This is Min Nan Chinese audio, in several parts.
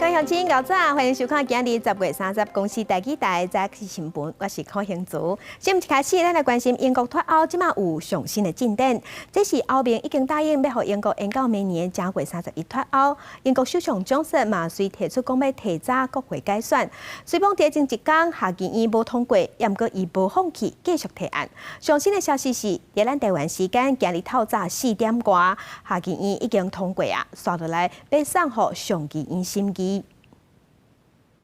位鄉親，𠢕早，歡迎收看今日10月30公視台語台早起新聞，我是柯興祖。新聞一開始，咱來關心英國脫歐，這馬有上新的進展。這是歐盟已經答應欲予英國延到明年正月三十一脫歐。英國首相強生嘛隨提出講欲提早國會改選。雖罔佇前一工下議院無通過，毋過伊無放棄繼續提案。上新的消息是，佇咱台灣時間今日透早4點外，下議院已經通過啊，紲落來欲送予上議院審議。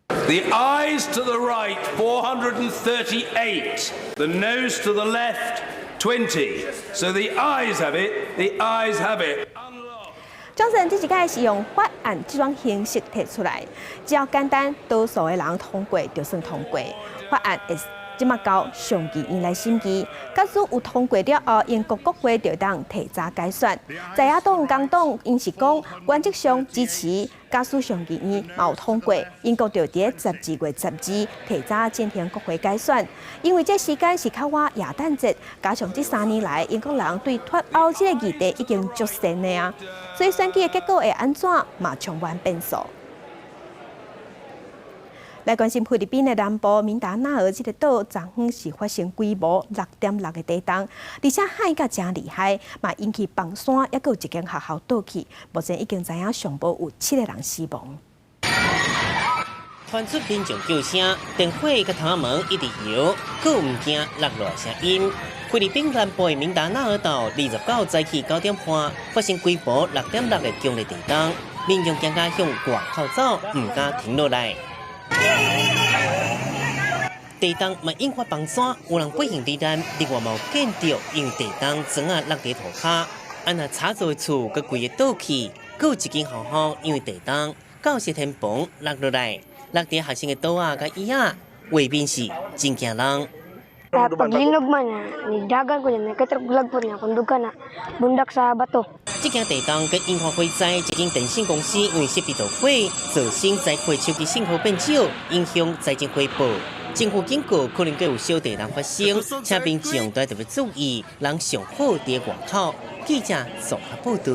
The ayes to the right, 438. The noes to the left, 20. So the ayes have it, the ayes have it. 強生這一擺是用法案這種形式提出來，只要簡單多數的人通過就算通過。法案會這馬交上議院來審議，假使有通過了後，英國國會就當提早改選。在野黨、工黨𪜶是講原則上支持，假使上議院嘛有通過，英國就佇12月12提早進行國會改選。因為這時間是較晚耶誕節，加上這3年來英國人對脫歐這個議題已經足神的啊，所以選舉的結果會按怎嘛充滿變數。來關心菲律賓的南部民達納爾這個島，昨昏是發生規模6.6的地動，而且海甲誠厲害，嘛引起崩山，抑閣有一間學校倒去，目前已經知影上無有七個人死亡。傳出民眾叫聲，電火佮窗門一直搖，閣有物件落落來聲音。菲律賓南部的民達納爾島29早起9點半發生規模6.6的強烈地動，民眾驚甲向外口走，毋敢停落來。地動嘛引發崩山，有人不幸罹難，另外嘛有建築因為地動磚仔落佇塗跤，啊若柴做的厝閣規个倒去，閣有一間學校因為地動，教室天棚落落來，落佇學生的桌仔佮椅仔，畫面是真驚人。 Paglinog man, ni dagan ko yan, nagkatraglag po niya, kung dugan na, bundak sa bato. 這件地動閣引發火災，這間電信公司因為設備導火，造成災區手機信號變少，影響災情回報。政府警告，可能閣有小地動發生，請民眾都特別注意，人上好佇外口。記者綜合報道。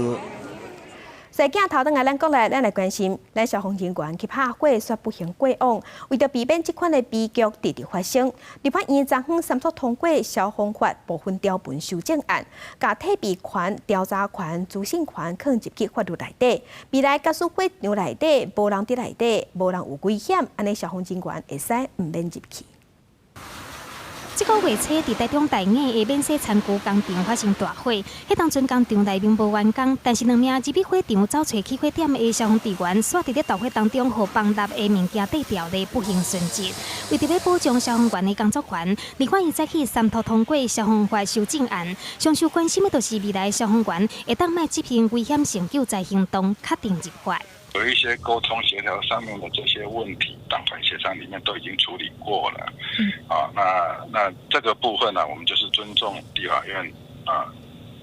踅鏡頭轉來咱國內，咱來關心，咱消防人員去拍火，煞不幸過往。為著避免這款的悲劇直直發生，立法院昨昏三速通過消防法部分條文修正案，共退備權、調查權、資訊權囥入去法律內底。未來假使火場內底無人佇內底，無人有危險，按呢消防人員會使毋免入去。這個月初，佇台中大雅的免洗餐具工廠發生大火。彼當陣工廠內面無員工，但是兩名入去火場走揣起火點的消防隊員，煞佇咧大火當中，予崩塌的物件綴牢咧，不幸殉職。為著欲保障消防員的工作權，立法院早起三讀通過消防法修正案。上受關心的就是未來消防員會當莫執行危險性救災行動，確定入法。有一些溝通協調上面的這些問題，黨團協商裡面都已經處理過了。啊，那這個部分呢，我們就是尊重立法院啊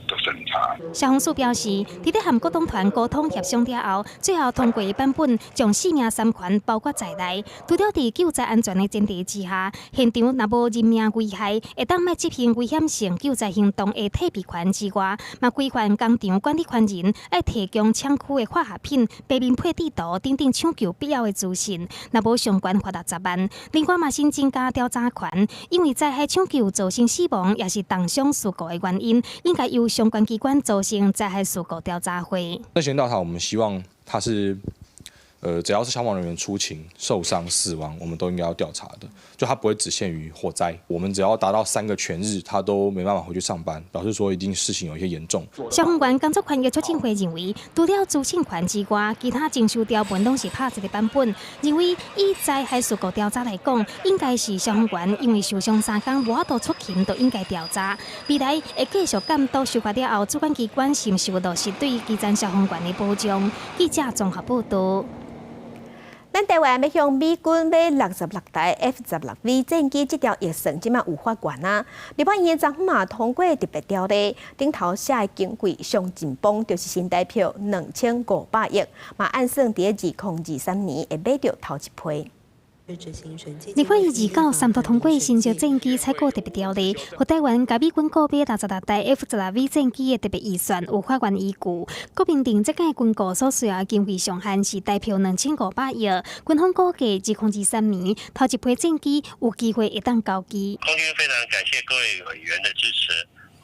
的審查。消防署表示，佇咧和各黨團溝通協商了後，最後通過的版本將四命三權包括在內。除了佇救災安全的前提之下，現場若無人命危害，會當莫執行危險性救災行動的退備權之外，嘛規範工廠管理權人愛提供廠區的化學品、白面配置圖等等搶救必要的資訊。若無上懸罰60萬。另外嘛新增加調查權，因為災害搶救造成死亡，抑是重傷事故的原因，應該由相關機關組成災害事故調查會。那先調查，我們希望它是，只要是消防人員出勤受傷死亡，我們都應該要調查的。就它不會只限於火災，我們只要達到3個全日，他都沒辦法回去上班，表示說一定事情有一些嚴重。消防員工作權益促進會認為，除了資訊權之外，其他增修條文攏是拍一個版本。認為以災害事故調查來講，應該是消防員因為受傷3工無法度出勤，就應該調查。未來會繼續監督修法了後，主管機關是毋是有落實對基層消防員的保障？記者綜合報道。咱台灣欲向美軍買66台 F-16V 戰機，這條預算這馬有發懸啊！立法院昨昏嘛通過特別條例，頂頭寫的經費上緊繃，就是新台票2500億，嘛按算佇二零二三年會買著頭一批。立法院二九三读通過新式戰機採購特別條例，予台灣共美軍購買66台 F-16V 戰機的特別預算有法源依據。閣明定這屆軍購所需要的經費上限是台票2500億。軍方估計2023年頭一批戰機有機會會當交機。空軍非常感謝各位委員的支持。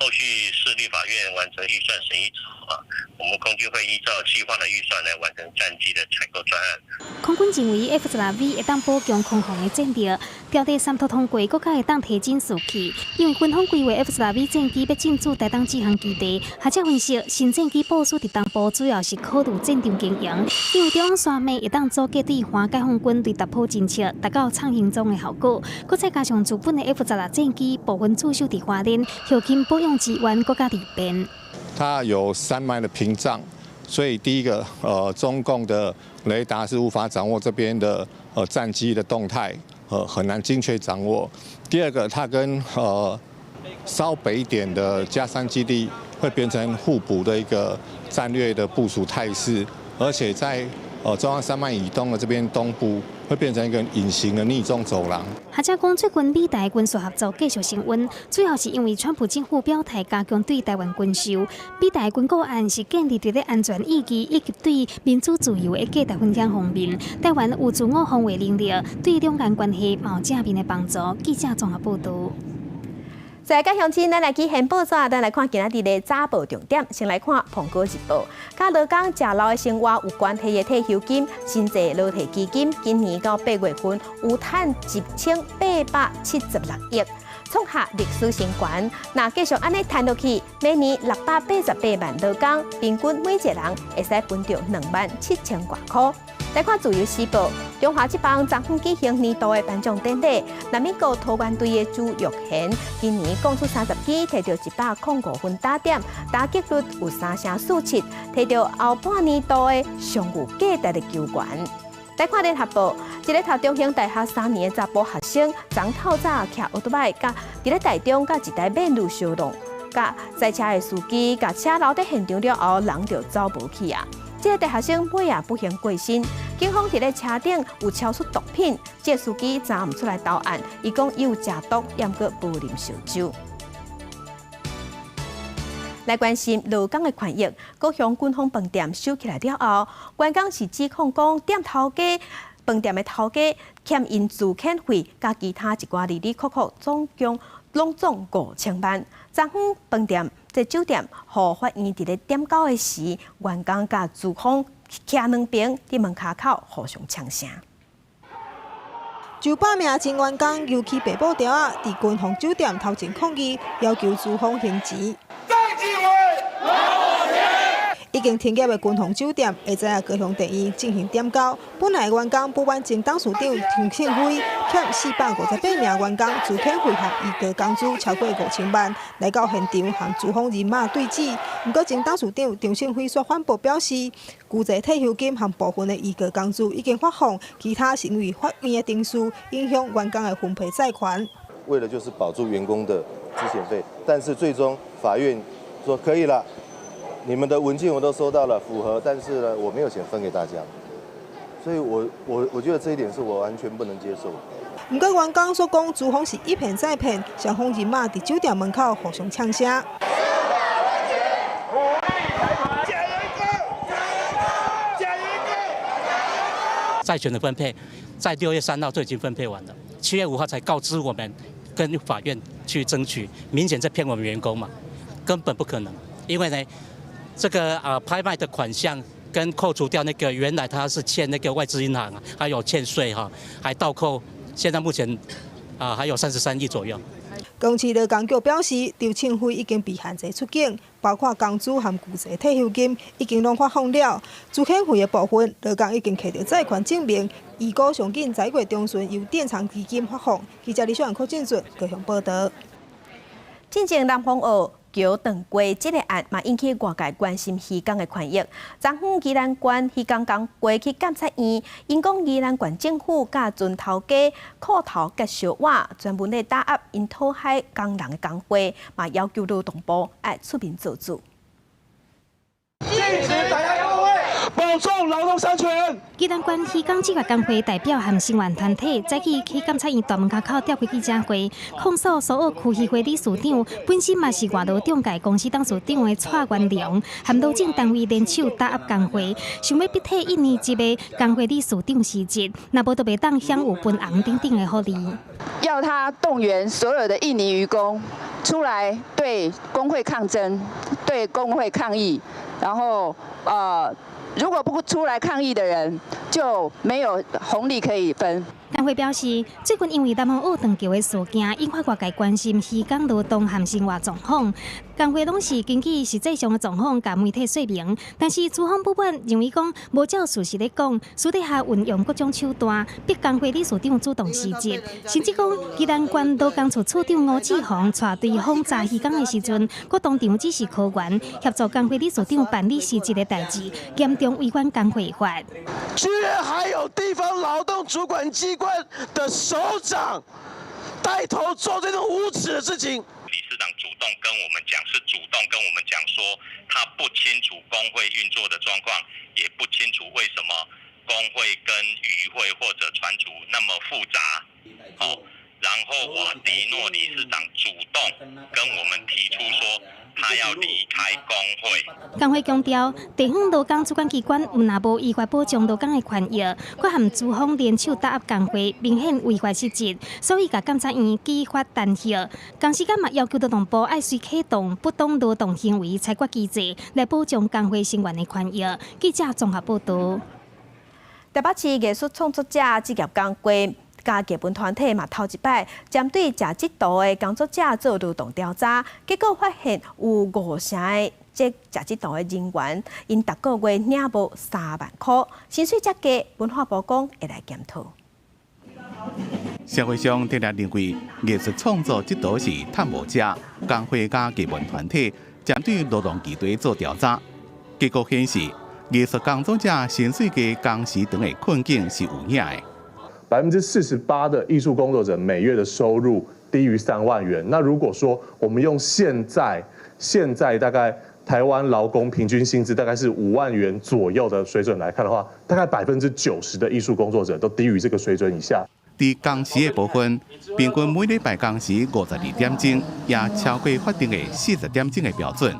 後續是立法院完成預算審議之後啊，我們空軍會依照計劃的預算來完成戰機的採購專案。空軍認為 F-16V 會當補強空防的戰力，條例三讀通過，閣較會當提振士氣。因為軍方規劃 F-16V 戰機欲進駐台東志航基地，學者分析新戰機部署佇東部主要是考慮戰場經營，因為中央山脈會當阻隔對岸解放軍對突破偵測，達到藏行蹤的效果。閣再加上日本的 F-16戰機部分駐守佇花蓮，後勤保養支援閣較利便。它有山脈的屏障，所以第一個，中共的雷達是無法掌握這邊的戰機的動態，很難精確掌握。第二個，它跟稍北一點的佳山基地會變成互補的一個戰略的部署態勢，而且在中央山脈以東的這邊東部會變成一個隱形的匿蹤走廊。學者講，最近美台軍事合作繼續升溫，主要是因為川普政府表態加強對台灣軍售。美台軍購案是建立佇咧安全意義以及對民主自由的價值分享方面，台灣有自我防衛能力，對兩岸關係嘛有正面的幫助。記者綜合報導。在甲鄉親，咱來去掀報紙，咱來看今仔日的早報重點。先來看《蘋果日報》，佮勞工食勞的生活有關係的退休金、新濟勞退基金，今年到8月份有趁1876億，創下歷史新高。若繼續按呢趁落去，每年688萬勞工，平均每一個人會使分著2萬7千外箍。來看《自由時報》，中華職棒昨昏舉行年度的頒獎典禮，南美國桃園隊的朱育賢今年攻出30支，摕著105分打點，打擊率有3成47，摕著後半年度的上有價值的球員。來看聯合報，一个讀中興大學3年的查埔學生，昨透早騎歐多擺，佮佇咧台中佮一台免路相撞，佮載車的司機共車留佇現場了後，人就走無去啊。這个大學生尾仔不幸過身，警方佇咧車頂有搜出毒品，這个司機昨暗出來投案，伊講伊有食毒，猶閣無啉燒酒。來關心勞工的權益，高雄軍方飯店收起來了後，員工是指控講店頭家飯店的頭家欠𪜶資遣費，佮其他一寡哩哩扣扣，總共攏總5000萬。昨昏飯店這酒店，予法院佇咧點交的時，員工佮資方徛兩爿佇門跤口互相嗆聲。900名前員工搖起白布條仔，佇軍方酒店頭前抗議，要求資方還錢。已經停業的軍方酒店，下晝仔高雄地院進行點交。本來員工不滿前董事長陳勝輝欠458名員工資遣費和預繳工資超過5000萬，來到現場和資方人馬對峙。毋過前董事長張勝輝煞反駁表示，舊制退休金和部分的預繳工資已經發放，其他是因為法院的程序影響員工的分配債權。為了就是保住員工的資遣費，但是最終法院說可以了。你們的文件我都收到了，符合，但是呢，我沒有錢分給大家，所以我覺得這一點是我完全不能接受。毋過員工所講，資方是一騙再騙，雙方人馬佇酒店門口互相嗆聲。債權的分配在6月3號就已經分配完了，7月5號才告知我們跟法院去爭取，明顯在騙我們員工嘛，根本不可能，因為呢。這個啊拍賣的款項跟扣除掉那個原來他是欠那個外資銀行，還有欠稅哈，還倒扣，現在目前啊還有33億左右。公司勞工局表示，張慶輝已經被限制出境，包括工資和舊制退休金已經攏發放了。資遣費的部分，勞工已經摕著債權證明，預估上緊在月中旬由墊倉基金發放。記者李小蘭、柯進順高雄報導。進前南風澳橋斷過這个案，嘛引起外界關心漁工的權益。昨昏宜蘭縣漁工工過去監察院，𪜶講宜蘭縣政府佮船頭家褲頭佮燒碗，專門咧打壓𪜶討海工人的工會，嘛要求勞動部愛出面做主。禁止打壓工會，保保重勞動三權。宜蘭縣漁港職業工會代表和聲援團體早起去監察院大門跤口召開記者會，控訴蘇澳區漁會理事長本身嘛是外勞中介公司董事長的蔡元龍，和勞政單位聯手打壓工會，想欲逼退印尼籍的工會理事長辭職，若無就袂當享有分紅等等的福利。要他動員所有的印尼漁工出來對工會抗爭，對工會抗議，然後如果不出來抗議的人，就沒有紅利可以分。工會表示，最近因為南方澳斷橋的事件，引發外界關心漁港勞動和生活狀況。工會攏是根據實際上的狀況共媒體說明，但是資方不滿，認為講無照事實咧講，私底下運用各種手段，逼工會理事長主動辭職，甚至講宜蘭縣勞工處處長吳志宏帶隊訪查漁港的時陣，閣當場指示科員協助工會理事長辦理辭職的代誌，嚴重違反工會法。居然還有地方勞動主管機關的首長帶頭做這種無恥的事情。理事長主動跟我們講，是主動跟我們講說，他不清楚工會運作的狀況，也不清楚為什麼工會跟漁會或者船主那麼複雜。好，然後瓦迪諾理事長主動跟我們提出說，他要離開工會。工會強調，地方勞工主管機關毋但無依法保障勞工的權益，閣和資方聯手打壓工會，明顯違法失職，所以共監察院依法彈劾。同時間嘛要求勞動部愛隨啟動不當勞動行為裁決機制，來保障工會成員的權益。記者綜合報導。台北市藝術創作者職業工會佮藝文團體嘛，頭一擺針對食這道的工作者做勞動調查，結果發現有五成的這食這道的人員，𪜶逐個月領無3萬箍，薪水遮低，文化部講會來檢討。社會上定定認為藝術創作這道是趁無食，工會佮藝文團體針對勞動議題做調查，結果顯示藝術工作者薪水低、工時長的困境是有影的。 48%的藝術工作者每月的收入低於3萬元。那如果說我們用現在大概台灣勞工平均薪資大概是5萬元左右的水準來看的話，大概90%的藝術工作者都低於這個水準以下。佇工時的部分，平均每禮拜工時52點鐘，也超過法定的40點鐘的標準。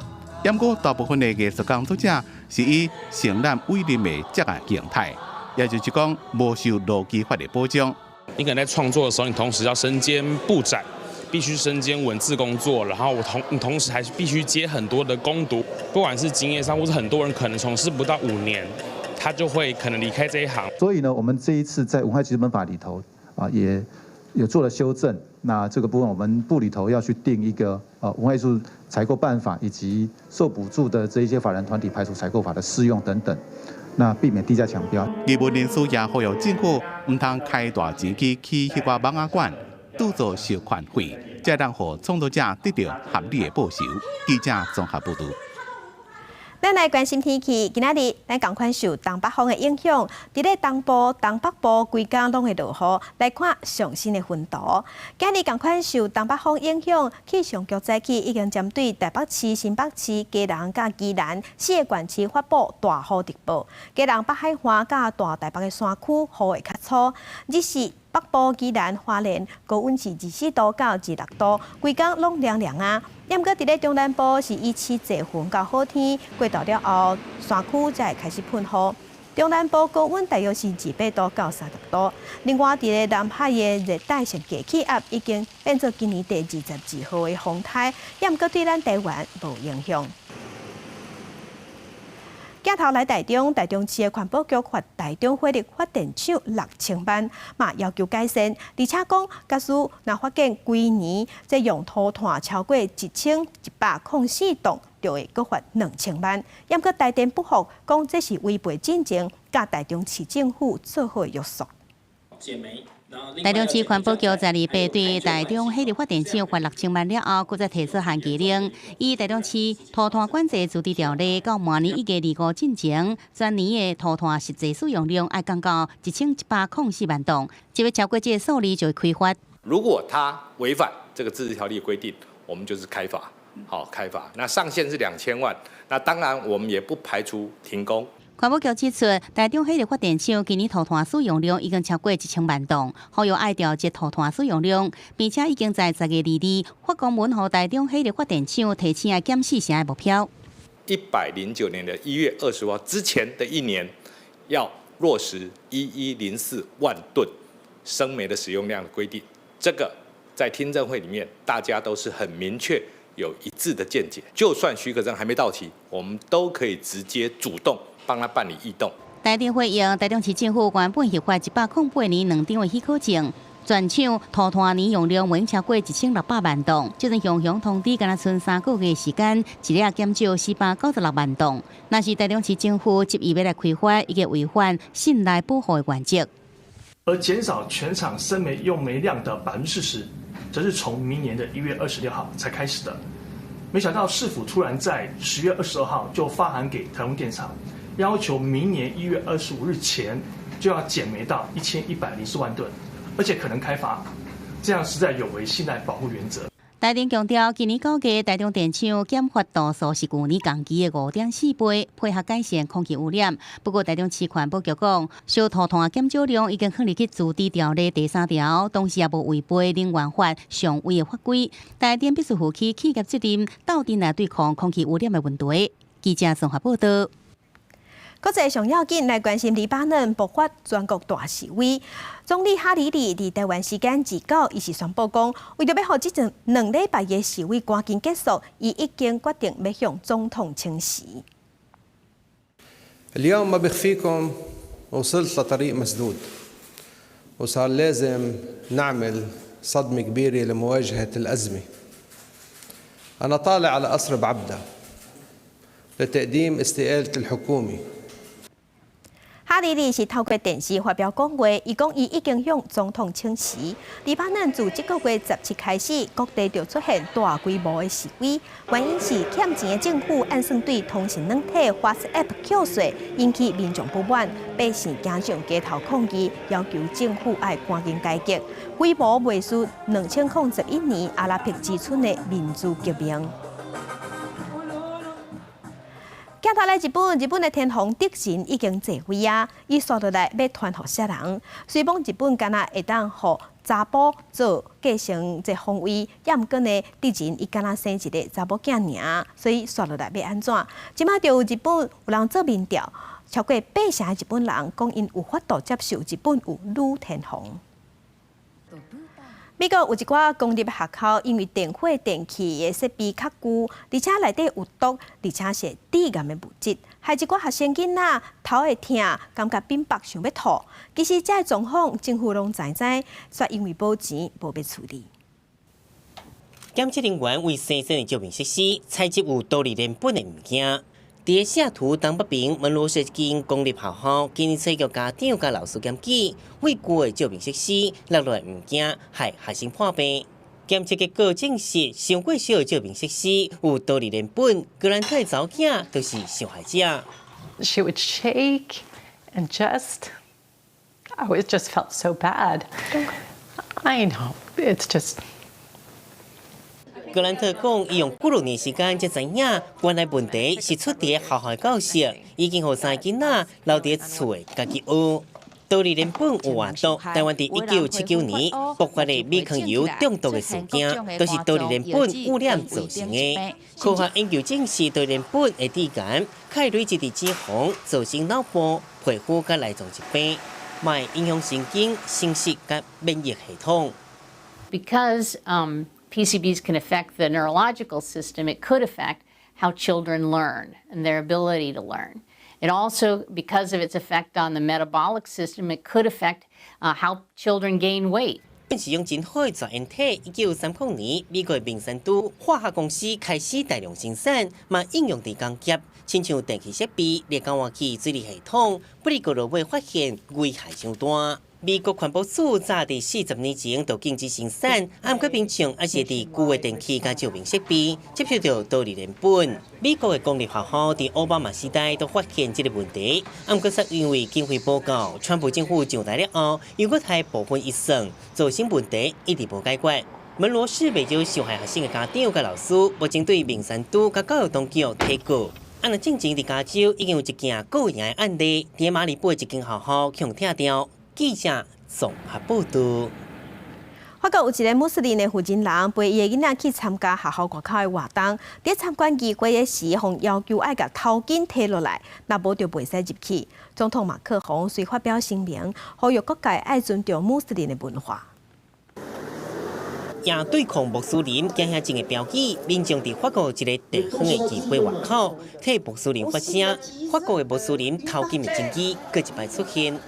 毋過大部分的藝術工作者是以承攬委任的職業形態。也就是講，無受勞基法的保障。你可能在創作的時候，你同時要身兼布展，必須身兼文字工作，然後你同時還必須接很多的工讀，不管是經驗上，或是很多人可能從事不到5年，他就會可能離開這一行。所以呢，我們這一次在文化基本法裡頭啊，也有做了修正。那這個部分，我們部裡頭要去定一個文化藝術採購辦法，以及受補助的這一些法人團體排除採購法的適用等等。那避免低價搶標。藝文人士也呼籲政府毋通開大錢去起彼寡網仔館，拄做授權費，才能予創作者得到合理的報酬。記者綜合報導。咱來關心天氣，今仔日咱仝款受東北風的影響，佇咧東部、東北部規工攏會落雨。來看上新的雲圖，今日仝款受東北風影響，氣象局早起已經針對台北市、新北市、基隆佮宜蘭四個縣市發布大雨特報。基隆北海岸佮大台北的山區雨會較粗，日時北部、宜蘭、花蓮高溫是24度到26度，規工攏涼涼啊。毋過佇咧中南部是以起濟雲到好天，過晝了後山區才會開始噴雨。中南部高溫大約是28度到30度。另外，佇咧南海的熱帶性低氣壓已經變做今年第22號的風颱，毋過對咱台灣無影響。鏡頭來台中，台中市的環保局罰台中火力發電廠6000萬，嘛要求改善。而且講，假使若發現規年這用塗炭超過1104噸，就會閣罰2000萬。毋過台電不服，講這是違背進前佮台中市政府做好約束。台中市環保局在二八對台中火力發電廠罰6000萬了後，閣再提出限期令，依台中市塗炭管制自治條例，到明年1月25進前，全年的塗炭實際使用量愛降到1104萬噸，這欲超過這個數字就會開罰。如果他違反這個自治條例規定，我們就是開罰，好開罰。那上限是2000萬，那當然我們也不排除停工。環保局指出，台中火力發電廠今年塗炭使用量已經超過1000萬噸，呼籲愛調節塗炭使用量，並且已經在10月22發公文予台中火力發電廠提醒減4成的目標。 109年的1月25號之前的一年，要落實1104萬噸生煤的使用量的規定。這個在聽證會裡面，大家都是很明確有一致的見解。就算許可證還沒到期，我們都可以直接主動幫他辦理異動。台電回應，台中市政府原本核發108年兩張的許可證，全廠塗炭年用量袂超過1600萬噸，這陣雄雄通知，干焦賰3個月時間，一日減少496萬噸。若是台中市政府執意欲來開發，已經違反信賴保護的原則。而減少全廠生煤用煤量的40%，則是從明年的1月26號才開始的。沒想到市府突然在10月22號就發函給台中電廠，要求明年1月25日前就要減煤到1104萬噸，而且可能開罰，這樣實在有違信賴保護原則。台電強調，今年9月台中電廠減發度數是舊年同期的5.4倍，配合改善空氣污染。不過，台中市環保局講，燒塗炭減少量已經放入去自治條例第三條，同時也無違背能源法上位的法規。台電必須負起企業責任，鬥陣來對抗空氣污染的問題。記者綜合報道。國際上要緊來關心黎巴嫩爆發全國大示威，總理哈里里佇台灣時間29，伊是宣布講，為著欲予這陣2禮拜的示威趕緊結束，伊已經決定欲向總統請辭。 اليوم ما بخفيكم وصلت لطريق مسدود وصار لازم نعمل صدمة كبيرة لمواجهة الأزمة. أنا طالع على قصر بعبدا لتقديم استقالة الحكومة. 哈里里是透過電視發表講話，伊講伊已經向總統請辭。黎巴嫩自這個月17開始，各地就出現大規模的示威，原因是欠錢的政府按算對通訊軟體 WhatsApp 扣稅，引起民眾不滿，百姓走上街頭抗議，要求政府愛趕緊改革。規模袂輸2011年阿拉伯之春的民主革命。鏡頭來日本，日本的天皇德仁已經坐位啊，伊紲落來欲傳予啥人？雖罔日本干焦會當予查埔做繼承這皇位，也毋過呢，德仁伊干焦生一个查某囝爾，所以紲落來欲按怎？這馬就有日本有人做民調，超過8成的日本人講𪜶有法度接受日本有女天皇。美國有一寡公立學校因為電火電器的設備較舊，而且內底有毒，而且是致癌的物質，害一寡學生囡仔頭會疼，感覺變白想欲吐。其實這个狀況政府攏知知，卻因為無錢無欲處理。檢測人員為生產的照明設施採集有多氯聯苯的物件。佇个西雅圖東北邊門羅市一間公立學校，今年初叫家長佮老師檢舉，為舊的照明設施落落來物件，害學生破病。檢測結果證實，傷過小的照明設施有多氯聯苯，格蘭特的查某囝就是受害者。 She would shake and just, I was just felt so bad. I know, it's just. 格蘭特講，伊用幾落年時間才知影，原來問題是出佇學校教室，已經予三个囡仔留佇厝的家己學。多氯聯苯有偌毒？台灣佇1979年爆發的米糠油中毒的事件，都是多氯聯苯污染造成的。科學研究證實，多氯聯苯會致癌，會累積佇脂肪，造成腦部、皮膚佮內臟疾病，嘛會影響神經、生殖佮免疫系統。 Because PCBs can affect the neurological system, it could affect how children learn and their ability to learn. It also, because of its effect on the metabolic system, it could affect how children gain weight. 是用真好的絕緣體。1930年，美國孟山都化學公司開始大量生產，嘛應用佇工業，親像電器設備、熱交換器、水利系統，不過落尾發現危害傷大。美國環保署早佇40年前就禁止生產，毋過民眾猶是佇舊的電器佮照明設備接觸著多氯聯苯。美國的公立學校佇奧巴馬時代都發現這个問題，毋過卻因為經費無夠，川普政府上台了後，又閣刣部分預算，造成問題一直無解決。門羅市袂少受害學生的家長佮老師，目前對孟山都佮教育當局提告。啊，若進前佇加州已經有一件過贏的案例，佇馬里布的一間學校予拆掉。記者綜合報導。法國有一个穆斯林的負責人陪伊的囡仔去參加學校外口的活動，佇參觀議會的時，予要求愛共頭巾提落來，若無就袂使入去。總統馬克宏隨發表聲明，呼籲各界愛尊重穆斯林的文化。也對抗穆斯林，驚嚇性的標語，民眾佇法國一个地方的議會外口替穆斯林發聲。法國的穆斯林頭巾的爭議，閣一擺出現。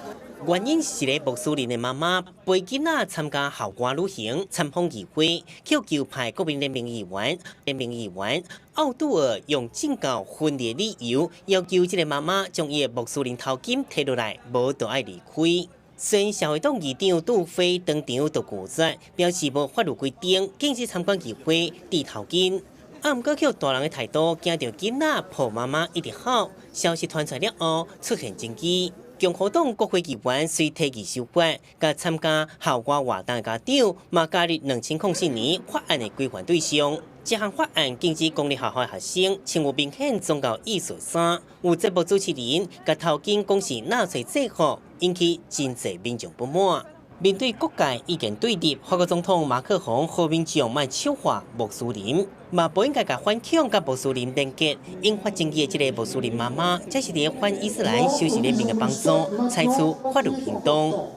原因是一个穆斯林的媽媽陪囡仔參加校外旅行，參訪議會，予右派國民聯盟議員、聯盟議員奧杜爾用政教分離的理由，要求這个媽媽將伊的穆斯林頭巾提落來，無就愛離開。雖然社會黨議長杜飛當場就拒絕，表示無法律規定禁止參觀議會戴頭巾。啊，毋過予大人的態度驚著囡仔抱媽媽一直哭，消息傳出來了後出現爭議。共和黨國會議員隨提議修法，共參加校外活動的家長嘛加入2004年法案的規範對象。這項法案禁止公立學校學生穿有明顯宗教意思衫。有節目主持人共頭巾講是納粹制服，引起真濟民眾不滿。面對各界意見對立，法國總統馬克宏呼民眾莫醜化穆斯林，嘛無應該共反恐佮穆斯林連結。引發爭議的這个穆斯林媽媽，則是佇反伊斯蘭修士聯盟的幫助，採取法律行動。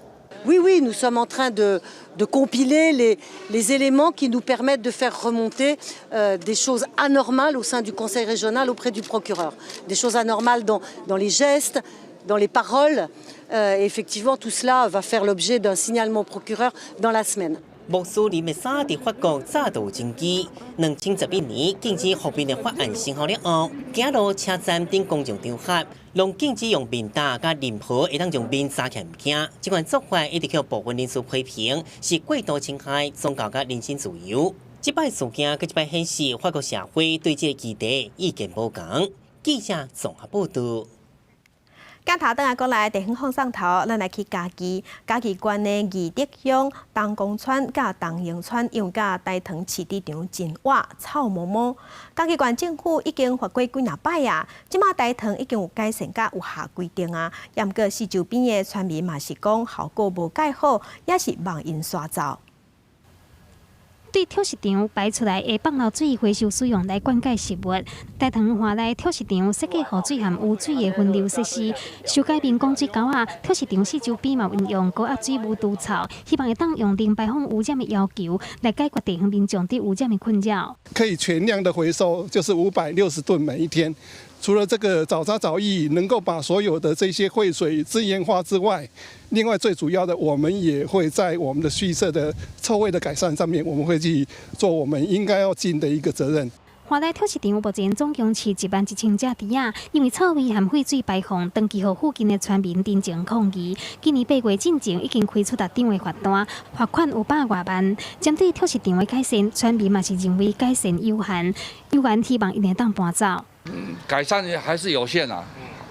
Oui, oui, nous sommes en train de compiler les éléments qui nous permettent de faire remonter des choses anormales au sein du conseil régional auprès du procureur. Des choses anormales dans les gestes, dans les paroles. Effectivement, tout cela va faire l'objet d'un signalement au procureur dans la semaine. 穆斯林的衫佇法國早就有爭議。2011年禁止覆面的法案生效了後，行路、車站等公眾場合，攏禁止用面罩佮任何會當將面遮起來物件。這款做法一直予部分人士批評是過度侵害宗教佮人身自由。這擺事件閣一擺顯示法國社會對這个議題意見無仝。記者綜合報導。鏡頭轉來過來，地方放送頭，咱來去嘉義。嘉義縣的義德鄉東光村佮東榮村，因為佮大塘飼豬場真倚，臭毛毛。嘉義縣政府已經罰過幾若擺啊，這馬大塘已經有改善佮有下規定啊。也毋過四周邊的村民嘛是講效果無蓋好，也是望𪜶徙走。對潴食場排出來的放流水回收使用來灌溉植物。大塘華內潴食場設計雨水和污水的分流設施，修改人工水溝仔。潴食場四周邊嘛運用高壓水霧除臭，希望會當用零排放污染的要求來解決地方民眾對污染的困擾。可以全量的回收，就是560噸每一天。除了這個沼渣沼液能夠把所有的這些廢水資源化之外，另外最主要的，我們也會在我們的畜舍的臭味的改善上面，我們會去做我們應該要盡的一個責任。華內潴食場目前總共飼11,000隻豬仔，因為臭味和廢水排放，長期予附近的村民陳情抗議。今年8月進前已經開出六張的罰單，罰款有百外萬。針對潴食場的改善，村民嘛是認為改善有限，有緣希望𪜶會當搬走。改善還是有限啊，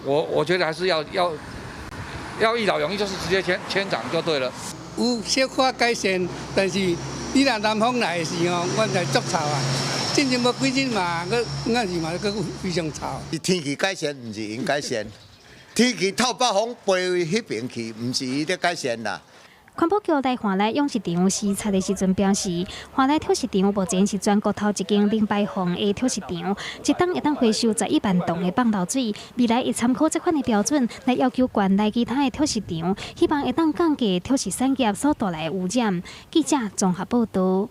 我覺得還是要一勞永逸，就是直接遷廠就對了。有小可改善，但是你若南風來的時候，阮就足臭啊。進前無幾日嘛，閣那是嘛，閣非常臭。天氣改善，毋是𪜶改善，天氣透北風飛彼邊去，毋是伊咧改善啦。環保局來華內養殖場視察的時陣表示，華內潴食場目前是全國頭一間零排放的潴食場，一冬會當回收11萬噸的放流水。未來會參考這款的標準來要求縣內其他的潴食場，希望會當降低潴食產業所帶來的污染。記者綜合報導。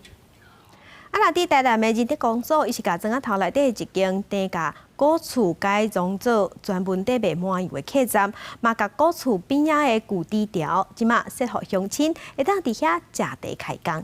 啊，若佇台南的仁德公所，伊是共莊仔頭內底一間低價古厝改裝做專門佇賣麻油的客棧，嘛共古厝邊仔的舊豬牢，這馬設予鄉親會當佇遐食茶開講。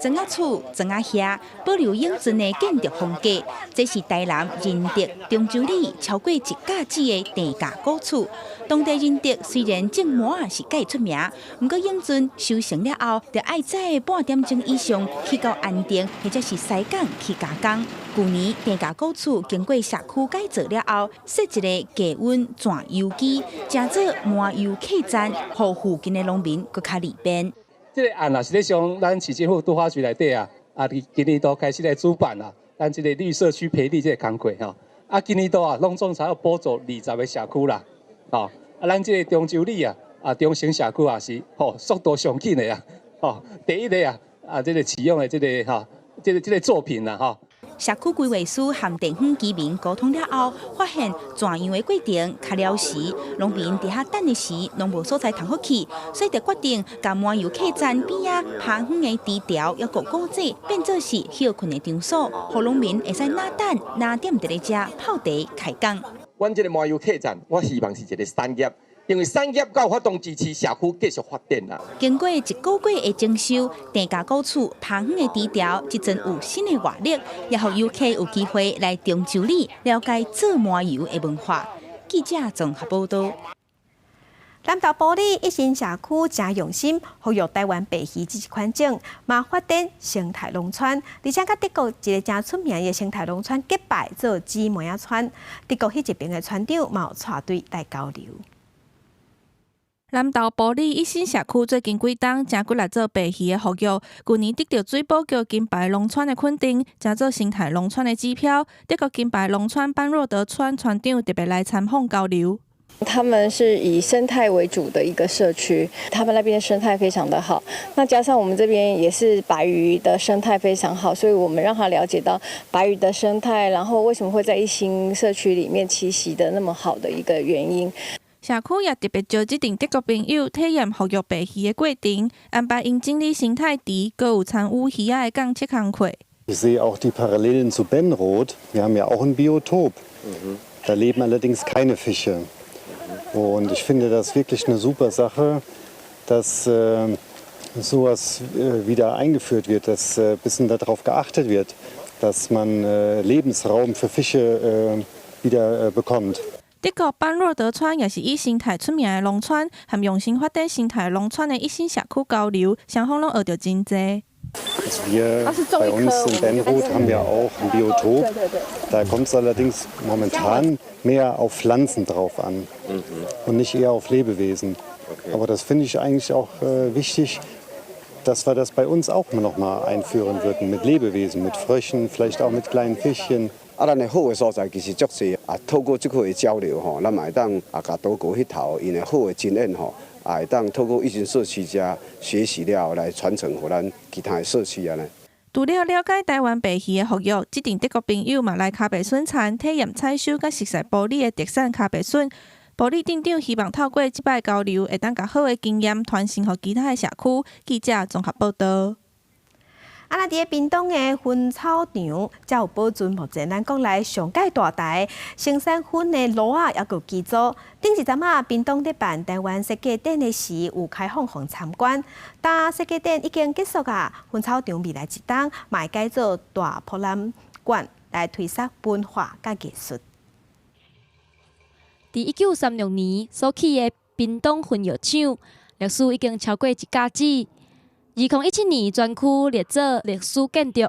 莊仔厝、莊仔瓦，保留永春的建築風格，這是台南仁德中洲里超過一甲子的地價古厝。當地仁德雖然種麻仔是蓋出名，毋過永春收成了後，著愛載半點鐘以上去到安定或者是西港去加工。舊年地價古厝經過社區改造了後，設一个低溫轉油機，成做麻油客棧，予附近的農民閣較利便。這个案啊，實際上咱市政府都發區內底啊，啊，佇今年度開始來主辦啊，咱這个綠社區培力這个工課吼，啊，今年度啊，攏總才有補助20個社區啦，吼，啊，咱這個中洲里啊，啊，中成社區也是，吼，速度上緊的啊，吼，第一个啊，啊，這個啟用的這個吼，這個作品啦，吼。社區規劃師和地方居民溝通了後，發現轉讓的過程較了時，農民佇遐等的時，攏無所在通好去，所以就決定共麻油客棧邊仔拋遠的池條抑閣古井變做是歇睏的場所，予農民會使若等若踮佇咧遮泡茶開講。阮這个麻油客棧，我希望是一个產業。因為產業閣有法度支持社區繼續發展啦。經過一個月的整修，鄭家古厝旁園的池條，這陣有新的活力，也予遊客有機會來中洲里了解做麻油的文化。記者綜合報道。南投埔里一心社區誠用心，復育台灣白魚這一款種，嘛發展生態農村，而且佮德國一個誠出名的生態農村結拜做姊妹仔村。德國彼一邊的村長嘛有帶隊來交流。南投埔里一心社區最近幾冬誠骨力做白魚的復育，舊年得著水保局金牌農村的肯定，成做生態農村的指標。德國金牌農村班若德村村長特別來參訪交流。他們是以生態為主的一個社區，他們那邊生態非常的好。那加上我們這邊也是白魚的生態非常好，所以我們讓他了解到白魚的生態，然後為什麼會在一心社區裡面棲息的那麼好的一個原因。社區也特別招這陣德國朋友體驗復育白魚的過程，安排𪜶整理生態池，閣有參與魚仔的檢測工課。 Ich sehe auch die Parallelen zu Benroth. Wir haben ja auch ein Biotop. Da leben allerdings keine Fische. Und ich finde das wirklich eine super Sache, dass sowas wieder eingeführt wird, dass ein bisschen darauf geachtet wird, dass man Lebensraum für Fische wieder bekommt. 德國班若德村也是以生態出名的農村，和用心發展生態農村的一心社區交流，雙方攏學著真濟。 Wir bei uns in Benroth haben ja auch ein Biotop. Da kommt es allerdings momentan mehr auf Pflanzen drauf an und nicht eher auf Lebewesen. Aber das finde ich eigentlich auch wichtig, dass wir das bei uns auch noch mal einführen würden mit Lebewesen, mit Fröschen, vielleicht auch mit kleinen Fischchen. 啊，咱的好的所在其實足濟啊，透過這個的交流吼，咱嘛會當啊，共德國彼頭𪜶的好的經驗吼，啊，會當透過一心社區遮學習了後來傳承予咱其他的社區按呢。除了了解台灣白魚的復育，這陣德國朋友嘛來跤白筍田體驗採收佮熟似埔里的特產跤白筍。埔里鎮長希望透過這擺交流，會當共好的經驗傳承予其他的社區。記者綜合報道。啊，那佇咧屏東的薰草場，才有保存目前咱國內上蓋大台生產薰的爐仔，抑閣機組。頂一陣仔，屏東咧辦台灣設計展的時，有開放予參觀。但設計展已經結束啊，薰草場未來一冬嘛會改做大博覽館來推廣文化佮藝術。佇1936年所起的屏東薰藥廠，歷史已經超過一甲子。2017年全區列做歷史建築，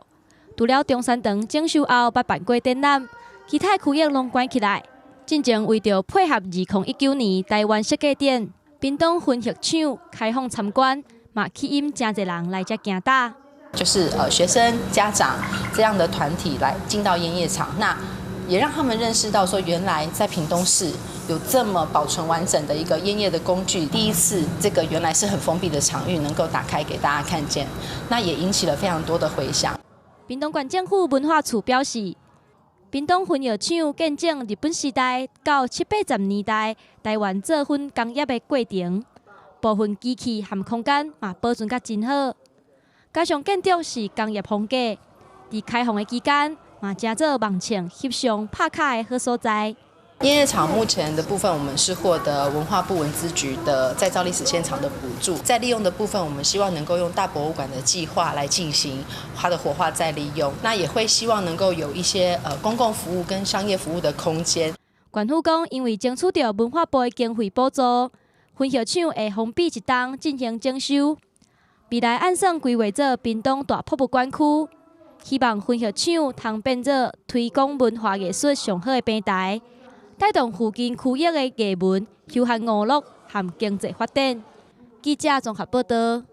除了中山堂整修後捌辦過展覽，其他區域攏關起來。進前為著配合2019年台灣設計展，屏東薰藥廠開放參觀，嘛吸引誠濟人來遮行搭。就是學生、家長這樣的團體來進到菸葉廠，那也讓他們認識到說，原來在屏東市有這麼保存完整的一個菸葉的工具。第一次，這個原來是很封閉的場域，能夠打開給大家看見，那也引起了非常多的迴響。屏東縣政府文化處表示，屏東薰藥廠見證日本時代到七八十年代台灣做薰工業的過程，部分機器和空間嘛保存甲真好，加上建築是工業風格，佇開放的期間嘛成做網唱、翕相、拍卡的好所在。菸葉廠目前的部分，我們是獲得文化部文資局的再造歷史現場的補助。再利用的部分，我們希望能夠用大博物館的計劃來進行它的活化再利用。那也會希望能夠有一些公共服務跟商業服務的空間。縣府講，因為爭取著文化部的經費補助，薰藥廠會封閉一冬進行整修。未來按算規劃做屏東大博物館區，希望薰藥廠通變做推廣文化藝術上好的平台。帶動附近區域的藝文、休閒娛樂和經濟發展。記者綜合報道。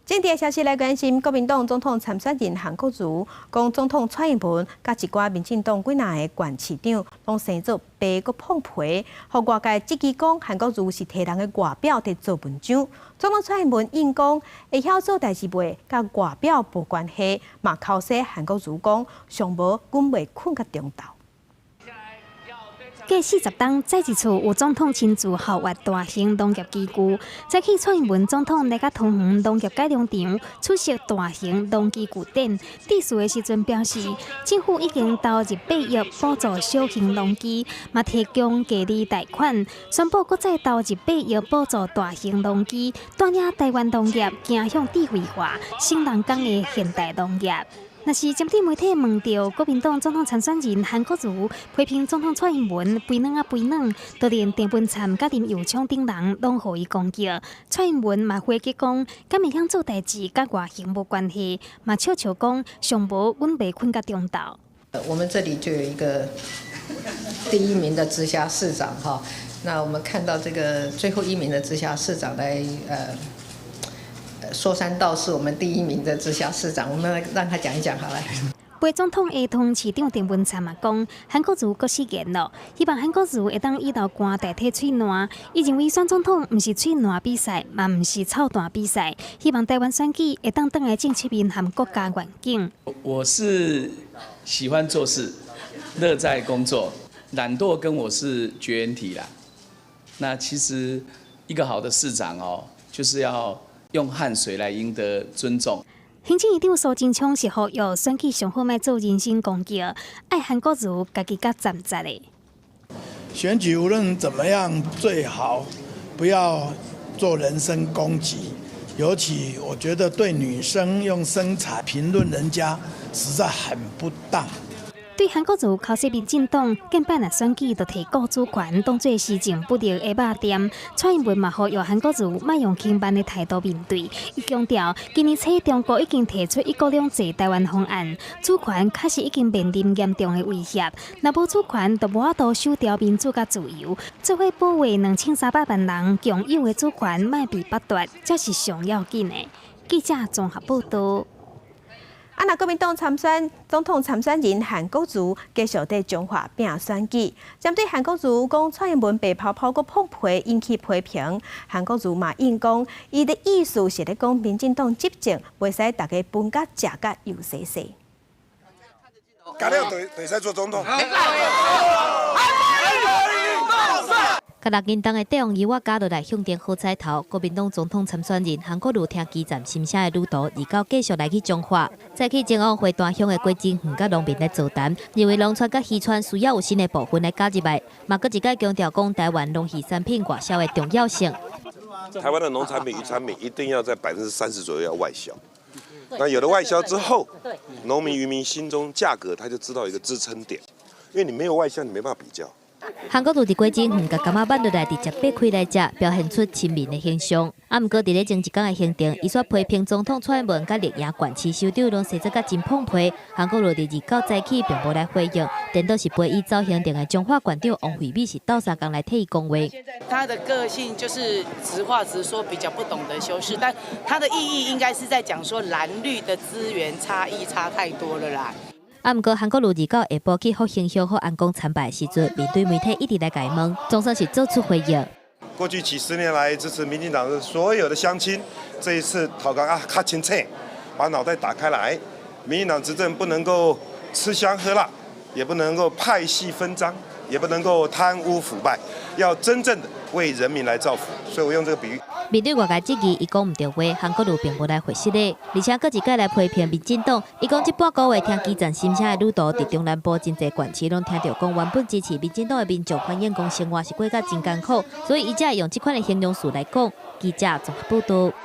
政治消息來關心，國民黨總統參選人韓國瑜講，總統蔡英文佮一寡民進黨幾若个縣市長攏生做白閣膨皮，予外界質疑講韓國瑜是提人的外表佇做文章。總統蔡英文應講會曉做代誌袂，佮外表無關係，嘛剾洗韓國瑜講上無阮袂睏到中晝。過40冬，再一次有總統親自校閱大型農業機具。早起蔡英文總統來到桃園農業改良場出席大型農機具展，致辭的時陣表示，政府已經投入8億補助小型農機，嘛提供低利貸款，宣布閣再投入八億補助大型農機，帶領台灣農業走向智慧化、省人工的現代農業。若是針對媒體問著國民黨總統參選人韓國瑜批評總統蔡英文肥軟仔肥軟，就連鄭文燦佮林右昌等人攏予伊攻擊。蔡英文嘛回擊講，敢會曉做代誌佮外形無關係，嘛笑笑講上無阮袂睏到中晝。我們這裡就有一個第一名的直轄市長哈，那我們看到這個最後一名的直轄市長來說三道四，我們第一名的直轄市長，我們讓他講一講好了。副總統的桃園市長鄭文燦嘛講，韓國瑜閣失言咯，希望韓國瑜會當以流汗代替喙瀾。伊認為選總統毋是喙瀾比賽，嘛毋是臭彈比賽，希望台灣選舉會當轉來正視面和國家願景。我是喜歡做事，樂在工作，懶惰跟我是絕緣體啦。那其實一個好的市長哦，就是要用汗水來贏得尊重。行政院長蘇貞昌是呼籲選舉上好莫做人身攻擊，愛韓國瑜家己較站直的。選舉無論怎麼樣，最好不要做人身攻擊，尤其我覺得對女生用身材評論人家，實在很不當。對韓國瑜剾洗民進黨，近擺若選舉就提國主權當做施政不力的肉墊。蔡英文嘛呼籲韓國瑜莫用輕慢的態度面對。伊強調，今年初中國已經提出一國兩制台灣方案，主權確實已經面臨嚴重的威脅。若無主權，就無法度守牢民主佮自由，做伙保衛2300萬人共有的主權，莫被剝奪，才是上要緊的。記者綜合報道。啊！若國民黨參選總統參選人韓國瑜繼續佇彰化拼選舉，針對韓國瑜講蔡英文白泡泡閣膨皮引起批評，韓國瑜嘛應講，伊的意思是咧講民進黨執政袂使逐家分甲食甲幼細細。改了就會使做總統。佮六斤重的帝王魚仔咬落來向天好彩頭，國民黨總統參選人韓國瑜聽基層心聲的旅途，二九繼續來去彰化，再去前往花壇鄉的果子園佮農民來座談，認為農村佮漁村需要有新的部分來加入來，嘛閣一擺強調講台灣農漁產品外銷的重要性。台灣的農產品、漁產品一定要在30%左右要外銷，那有了外銷之後，農民漁民心中價格他就知道一個支撐點，因為你沒有外銷，你沒辦法比較。韓國瑜佇果子園共柑仔挽落來，直接擘開來食，表現出親民的形象。啊，毋過佇咧前一工的行程，伊煞批評總統蔡英文佮綠營縣市首長攏生做甲真膨皮。韓國瑜佇二九早起並無來回應，顛倒是陪伊走行程的彰化縣長王惠美是鬥相共來替伊講話。他的個性就是直話直說，比較不懂得修飾，但他的意義應該是在講說藍綠的資源差異差太多了啦。啊，毋過韓國瑜二九下晡去復興鄉福安宮參拜的時陣，面對媒體一直來共伊問，總算是做出回應。過去幾十年來支持民進黨的所有的鄉親，這一次頭殼啊較清醒，把腦袋打開來。民進黨執政不能夠吃香喝辣，也不能夠派系分贓，也不能夠貪污腐敗，要真正的為人民來造福。所以我用這個比喻。面對外界質疑，伊講毋著話，韓國瑜並無來回釋咧，而且閣一擺來批評民進黨。伊講這半個月聽基層心聲的旅途，佇中南部真濟縣市攏聽著講，原本支持民進黨的民眾反映講生活是過甲真艱苦，所以伊才會用這款的形容詞來講。記者綜合報道。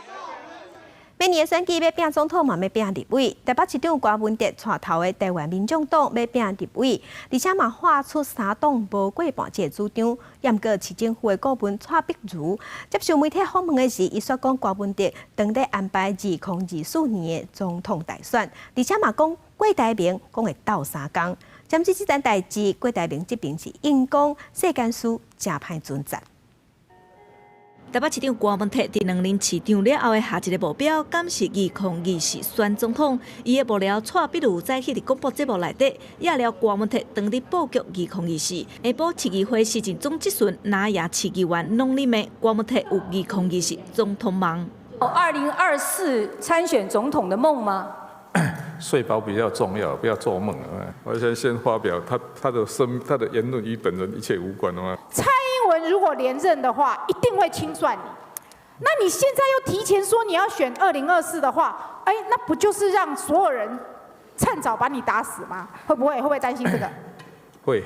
明年的選舉欲拼總統嘛，欲拼立委。台北市長柯文哲帶頭的台灣民眾黨欲拼立委，而且嘛喊出三黨無過半這个主張。毋過市政府的顧問蔡碧如接受媒體訪問的時，伊煞講柯文哲當咧安排2024年的總統大選，而且嘛講郭台銘講會鬥相共。針對這件代誌，郭台銘這邊是應講世間事誠歹準節。台北市長郭文鐵佇兩任市長了後的下一个目標，敢是2024選總統？伊的幕僚蔡壁如早起佇廣播節目內底，掖了郭文鐵當日布局2024，下晡市議會市政總質詢，哪贏市議員攏咧罵郭文鐵有2024總統夢。 2024參選總統的夢嗎？睡飽比較重要，不要做夢啊！我先發表他的言論與本人一切無關啊。蔡英文如果連任的話，一定會清算你。那你現在又提前說你要選2024的話，哎，那不就是讓所有人趁早把你打死嗎？會不會？會不會擔心這個？會。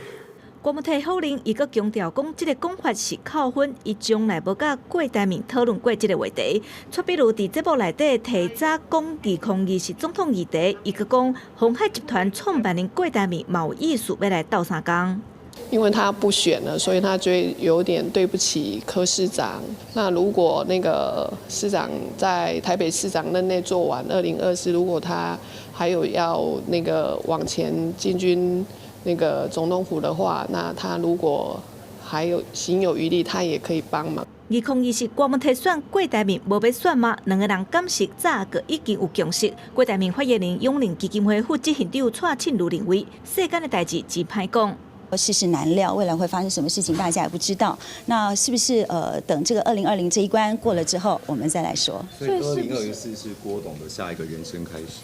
郭文鐵否認，伊閣強調講，這个講法是扣分，伊從來無佮郭台銘討論過這个話題。蔡壁如佇節目內底提早講2024總統議題，伊閣講鴻海集團創辦人郭台銘嘛有意思欲來鬥相共。因為他不選了，所以他覺得有點對不起柯市長。那如果那個市長在台北市長任內做完2024，如果他還有要那個往前進軍那個總統府的話，那他如果還有行有餘力，他也可以幫忙。2024郭文鐵選郭台銘無欲選嗎？兩个人敢是早就已經有共識。郭台銘發言人永齡基金會副執行長蔡慶如認為，世間的代誌真歹講。世事難料，未來會發生什麼事情，大家也不知道。那是不是等這個2020這一關過了之後，我們再來說？所以2024是郭董的下一個人生開始。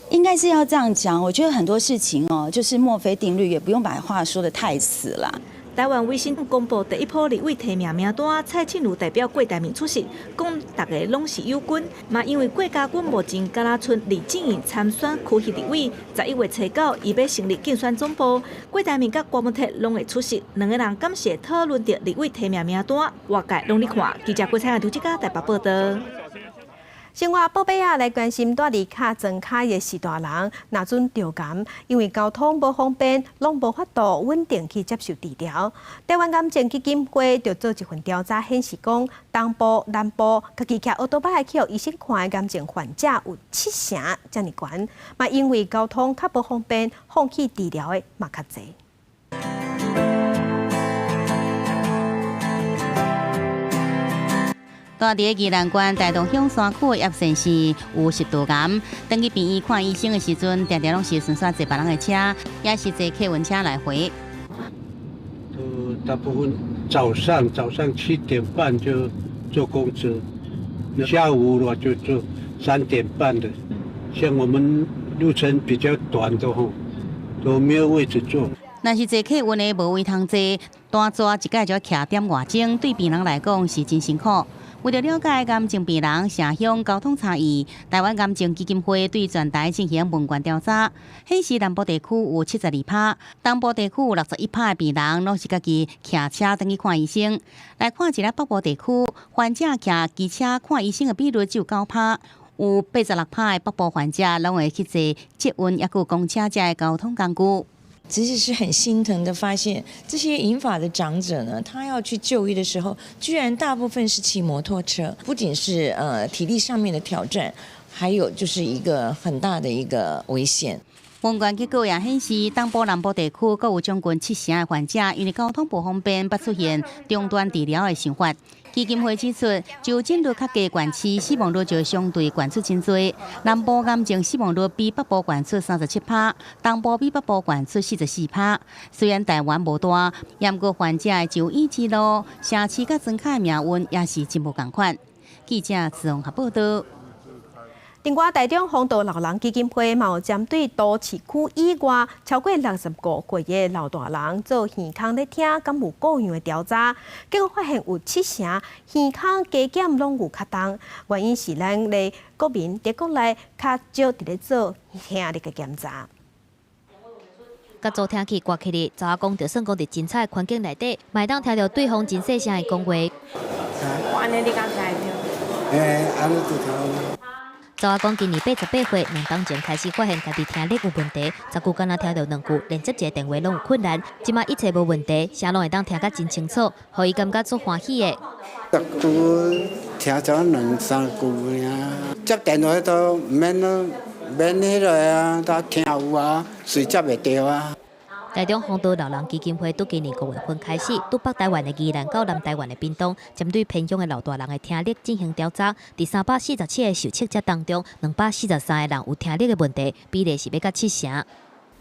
應該是要這樣講，我覺得很多事情哦，就是墨菲定律，也不用把話說得太死了。台灣維新公布第一波立委提名名單，蔡慶如代表郭台銘出席，講逐个攏是友軍。嘛因為郭家軍目前敢若賰李淨穎參選區域立委，11月初9，伊欲成立競選總部，郭台銘佮郭文鐵攏會出席，兩个人感謝討論著立委提名名單，外界攏咧看。記者郭彩亞、劉志嘉台北報道。生活寶貝仔來關心蹛佇跤莊跤的序大人，若準著癌，因為交通無方便，攏無法度穩定去接受治療。台灣癌症基金會就做一份調查，顯示講東部、南部家己騎歐多擺去予醫生看的癌症患者有七成遮爾懸，嘛因為交通較無方便，放棄治療的嘛較濟。蹛佇宜蘭縣大同鄉山區的葉先生有食道癌，轉去病院看醫生的時陣，定定攏是順紲坐別人的車，也是坐客運車來回。大部分早上7點半就坐公車，下午的話就坐3點半的。像我們路程比較短的吼，都沒有位置坐。若是坐客運的無位通坐，單坐一擺就要徛點外鐘，對病人來講是真辛苦。為著了解癌症病人城鄉交通差異，台灣癌症基金會對全台進行問卷調查，顯示南部地區有72%，東部地區有61%的病人攏是家己騎車轉去看醫生。來看一下北部地區，患者騎機車看醫生的比率只有9%，有86%的北部患者攏會去坐捷運抑閣公車這的交通工具。其實是很心疼的，發現這些銀髮的長者呢，他要去就醫的時候，居然大部分是騎摩托車，不僅是體力上面的挑戰，還有就是一個很大的一個危險。問卷結果也顯示，東部、南部地區閣有將近70%的患者，因為交通不方便，捌出現中斷治療的想法。基金會指出，就診率較低縣市，死亡率就相對懸出真濟。南部癌症死亡率比北部懸出37%，東部比北部懸出44%。雖然台灣無大，毋過患者的就醫之路、城市佮莊跤的命運也是真無仝款。記者自綜合報道。另外，台中弘道老人基金會嘛有針對都市區以外超過65歲的老大人做耳孔咧聽，敢有故障的調查，結果發現有七成耳孔加減攏有較重，原因是咱的國民佇國內較少佇咧做聽力的檢查。佮助聽器掛起咧，查某講就算講佇精彩的環境內底，嘛會當聽著對方真細聲的講話。我按呢你敢聽會著？欸，按呢就聽。查某講今年88歲，2冬前開始發現家己聽力有問題，10句敢若聽著兩句，連接一個電話攏有困難。這馬一切無問題，聲攏會當聽甲真清楚，予伊感覺足歡喜的。10句聽咗兩三句爾，接電話都毋免咯，免彼落啊，都聽有啊，隨接會著啊。台中弘道老人基金會對今年五月份開始，對北台灣的宜蘭到南台灣的屏東，針對偏鄉的老大人的聽力進行調查。佇347個受測者當中，243個人有聽力的問題，比例是欲到七成。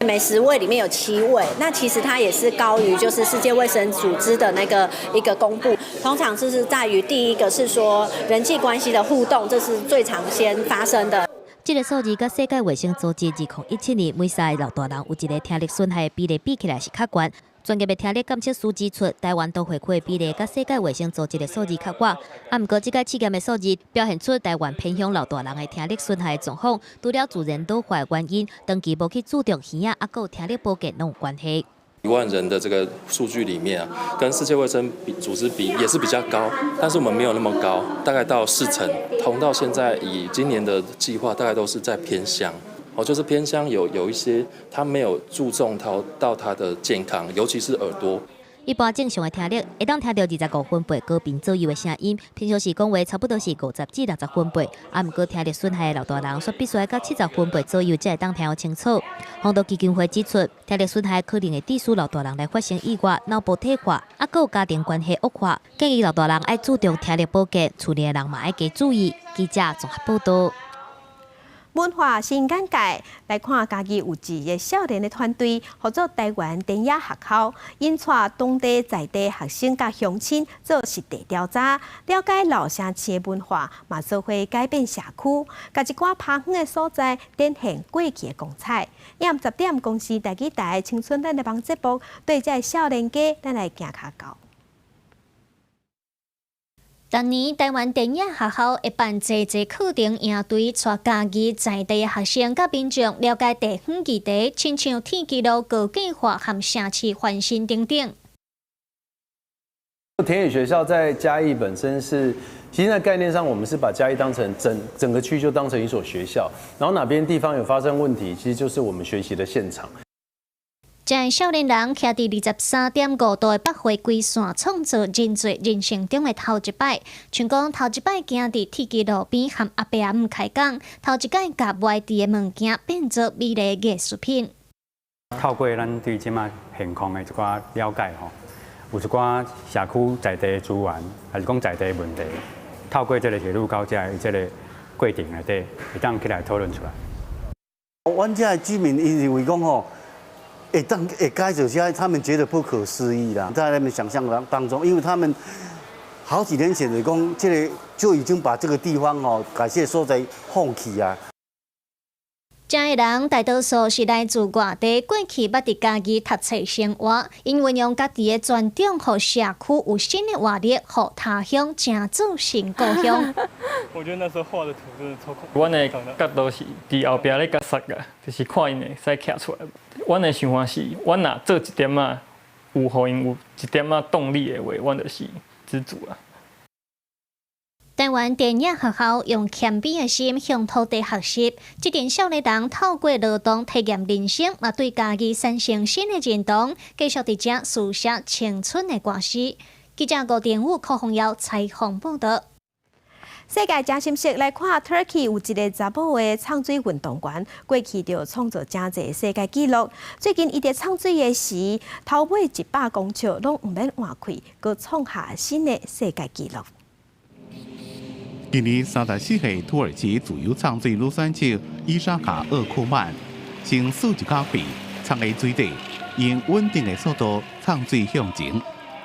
每10位裡面有7位，那其實它也是高於就是世界衛生組織的那個一個公布。通常就是在於第一個是說人際關係的互動，這是最常先發生的。這個數字佮世界衛生組織2017年每三个老大人有一個聽力損害的比例比起來是較懸。專業的聽力檢測師指出，台灣都會區的比例佮世界衛生組織的數字較倚。啊，毋過這個試驗的數字表現出台灣偏鄉老大人的聽力損害的狀況，除了自然老化的原因，長期無去注重耳仔，抑閣有聽力保健攏有關係。1萬人的這個數據裡面啊，跟世界衛生組織比也是比較高，但是我們沒有那麼高，大概到4成。同到現在以今年的計劃，大概都是在偏鄉，哦，就是偏鄉有一些他沒有注重到他的健康，尤其是耳朵。一般正常的聽力會當聽著25分貝高頻左右的聲音，平常時講話差不多是50至60分貝。啊，毋過聽力損害的老大人，煞必須愛到70分貝左右才會當聽予清楚。弘道基金會指出，聽力損害可能會致使老大人來發生意外、腦部退化，啊，閣有家庭關係惡化。建議老大人愛注重聽力保健，厝內的人嘛愛加注意。記者綜合報導。文化新眼界來看，嘉義有一个少年的團隊合作台灣電影學校，𪜶帶當地在地學生佮鄉親做實地調查，了解老城市的文化，嘛做伙改變社區，共一寡拋遠的所在展現過去的光彩。暗10點公視台語台青春咱的網節目，對這个少年家，咱來行跤到。逐年台灣電影學校會辦濟濟課程營隊，帶嘉義在地的學生佮民眾了解地方議題，親像鐵支路高計劃和城市翻新等等。田野學校在嘉義本身是，其實在概念上，我們是把嘉義當成整整個區就當成一所學校，然後哪邊地方有發生問題，其實就是我們學習的現場。這个少年人徛佇23.5度的北回歸線，創造真濟人生中的頭一擺。像講頭一擺行佇鐵支路邊和阿伯阿姆開講，頭一擺共賣佇的物件變做美麗藝術品。透過咱對這馬現況的一寡了解吼，有一寡社區在地的資源，還是講在地的問題，透過這个鐵路高架的這个過程內底，會當起來討論出來。阮遮的居民𪜶認為講吼，會當會改造這，他們覺得不可思議啦，在他們想象當中，因為他們好幾年前就講，這个就已經把這個地方吼，改這所在放棄啊。這个人大多數是來自外地，過去捌佇嘉義讀冊生活，𪜶運用家己的專長，予社區有新的活力，予他鄉成做新故鄉。我覺得那時候畫的圖真的超恐怖。阮的角度是佇後壁咧共殺啊，就是看𪜶會使徛出來。阮的想法是，阮若做一點仔，有予𪜶有一點仔動力的話，阮就是知足啊。台灣電影學校用謙卑的心向土地學習，這群少年人透過勞動體驗人生，嘛對家己產生新的認同，繼續佇遮書寫青春的歌詩。記者吳定武、柯宏耀採訪報導。世界誠心色來看，Turkey 有一个查某的藏水運動員，過去就創造誠濟世界紀錄。最近伊佇藏水的時，頭尾100公尺攏毋免換氣，閣創下新的世界紀錄。今年34歲土耳其自由藏水女選手伊莎卡厄庫曼，先吸一口氣，藏佇水底，用穩定的速度藏水向前。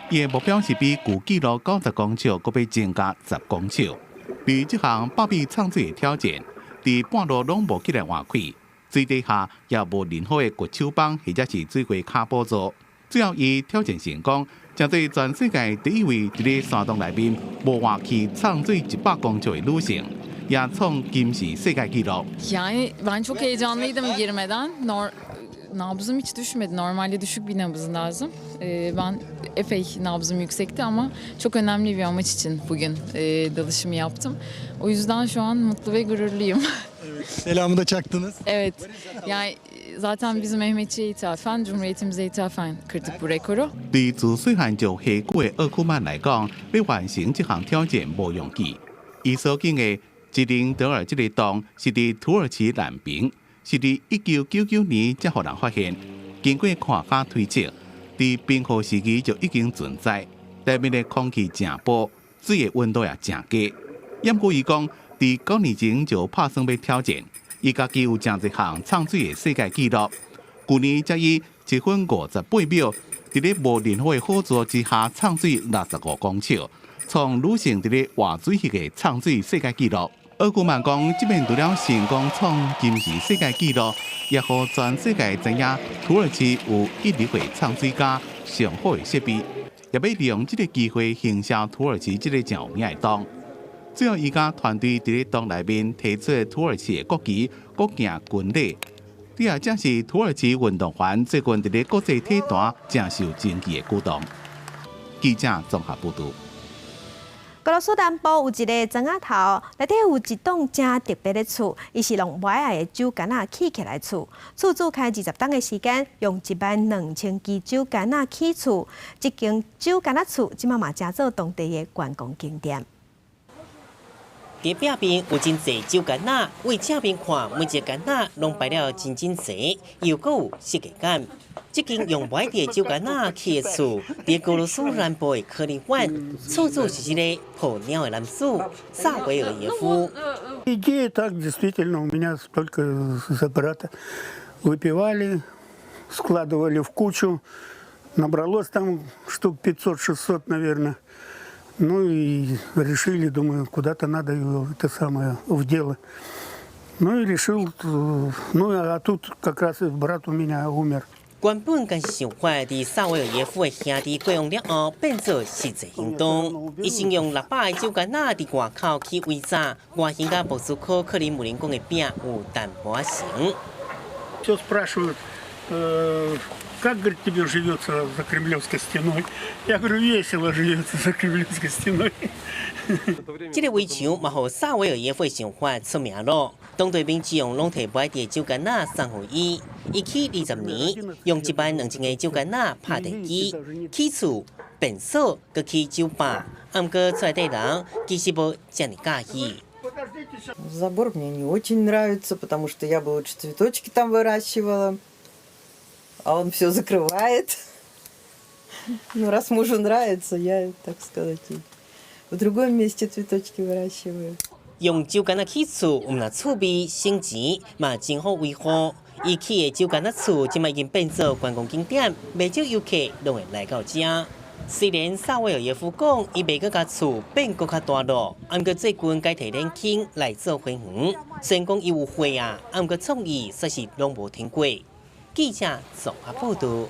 伊的目標是比舊紀錄90公尺，閣欲增加10公尺。而這項100米藏水的挑戰，佇半路攏無起來換氣，水底下也無任何的掘手幫或者是水過跤輔助。最後，伊挑戰成功，成做全世界第一位佇咧山洞內面無換氣藏水100公尺的女性，也創金氏世界紀錄。 Yani ben çok heyecanlıydım girmeden. Nabzım hiç düşmedi. Normalde düşük bir nabız lazım. Ben epey nabzım yüksekti ama çok önemli bir amaç için bugün dalışımı yaptım. O yüzden şu an mutlu ve gururluyum. Selamı da çaktınız. Evet. Yani zaten biz Mehmetçiğe ithafen, Cumhuriyetimize ithafen kırdık bu rekoru. 對自細漢就下久的奧庫曼來講，欲完成這項挑戰無容易。伊所經的吉林德爾這个洞是佇土耳其南邊，是佇1999年才予人發現。經過科學家推測，佇冰河時期就已經存在。內面的空氣誠薄，水的溫度也誠低。毋過伊講，佇9年前就拍算欲挑戰，伊家己有誠濟項藏水的世界紀錄。舊年才以1分58秒，佇咧無任何的輔助之下藏水65公尺，創女性佇咧活水域的藏水世界紀錄。奧古曼講，這擺除了成功創金氏世界紀錄，也予全世界知影土耳其有一流的藏水佮上好的設備，也欲利用這个機會行銷土耳其這个誠有名的洞。最後，伊佮團隊佇咧洞內面提出土耳其的國旗，閣行軍禮。這也正是土耳其運動員最近佇咧國際體壇誠受爭議的舉動。記者綜合報導。俄羅斯南部有一个莊仔頭，內底有一棟誠特別的厝，伊是用無愛的酒矸仔起起來厝。厝主開20冬的時間，用1萬2千支酒矸仔起厝，這間酒矸仔厝這馬嘛成做當地的觀光景點。佇壁邊有真濟酒矸仔，對正面看，每一個矸仔攏排了真整齊，又閣有設計感。這間用無愛的酒矸仔起的厝，佇俄羅斯南部的科林縣，厝主是一个捕鳥的男子薩維爾耶夫。 Идея так, действительно, у меня столько за брата выпивали, складывали в кучу, набралось там штук 500-600, наверное. Ну и решили, думаю, куда-то надо его это самое в дело. Ну и решил, ну а тут как раз и брат у меня умер. 原本干是想法，佇薩維爾耶夫的兄弟過往了後，變做實際行動。伊先用600个酒矸仔佇外口起圍柵，外形佮莫斯科克里姆林宮的餅有淡薄仔像。 Все спрашивают, как, говорит, тебе живется за Кремлевской стеной? Я говорю, весело живется за Кремлевской стеной. 這个圍牆嘛，予薩維爾耶夫的想法出名咯。當地民眾攏提無愛的酒矸仔送予伊，伊起20年，用1萬2千个酒矸仔拍地基，起厝、便所、閣起酒吧。毋過厝內底人其實無遮爾佮意。 Забор мне не очень нравится, потому что я бы лучше цветочки там выращивала, а он все закрывает. Ну, раз мужу нравится, я, так сказать, и в другом месте цветочки выращиваю. 用酒矸仔起厝，毋但趣味省錢，嘛真好維護。伊起的酒矸仔厝，這擺已經變做觀光景點，袂少遊客攏會來到遮。雖然薩維爾耶夫講，伊袂閣共厝變閣較大囉，毋過最近改提年輕來做花園。雖然講伊有歲啊，毋過創意煞是攏無停過。記者綜合報導。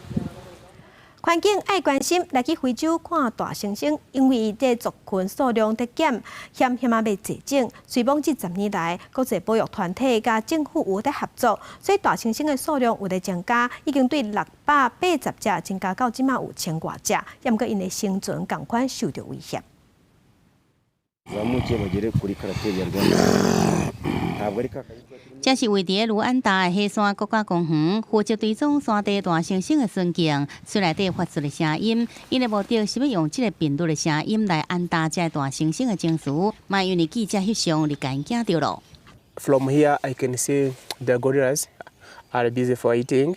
環境愛關心，來去非洲看大猩猩，因為這族群數量佇減，險險仔欲絕種。雖罔這10年來，國際保育團體佮政府有佇合作，所以大猩猩的數量有佇增加，已經對680隻增加到這馬有千外隻，毋過𪜶的生存仝款受著威脅。這是位佇盧安達的火山國家公園，負責追蹤山地大猩猩的孫鏡，喙內底發出的聲音，𪜶的目的是欲用這个頻率的聲音來傳達這个大猩猩的情緒，嘛因為記者翕相就共𪜶驚著囉。 From here, I can see the gorillas are busy fighting.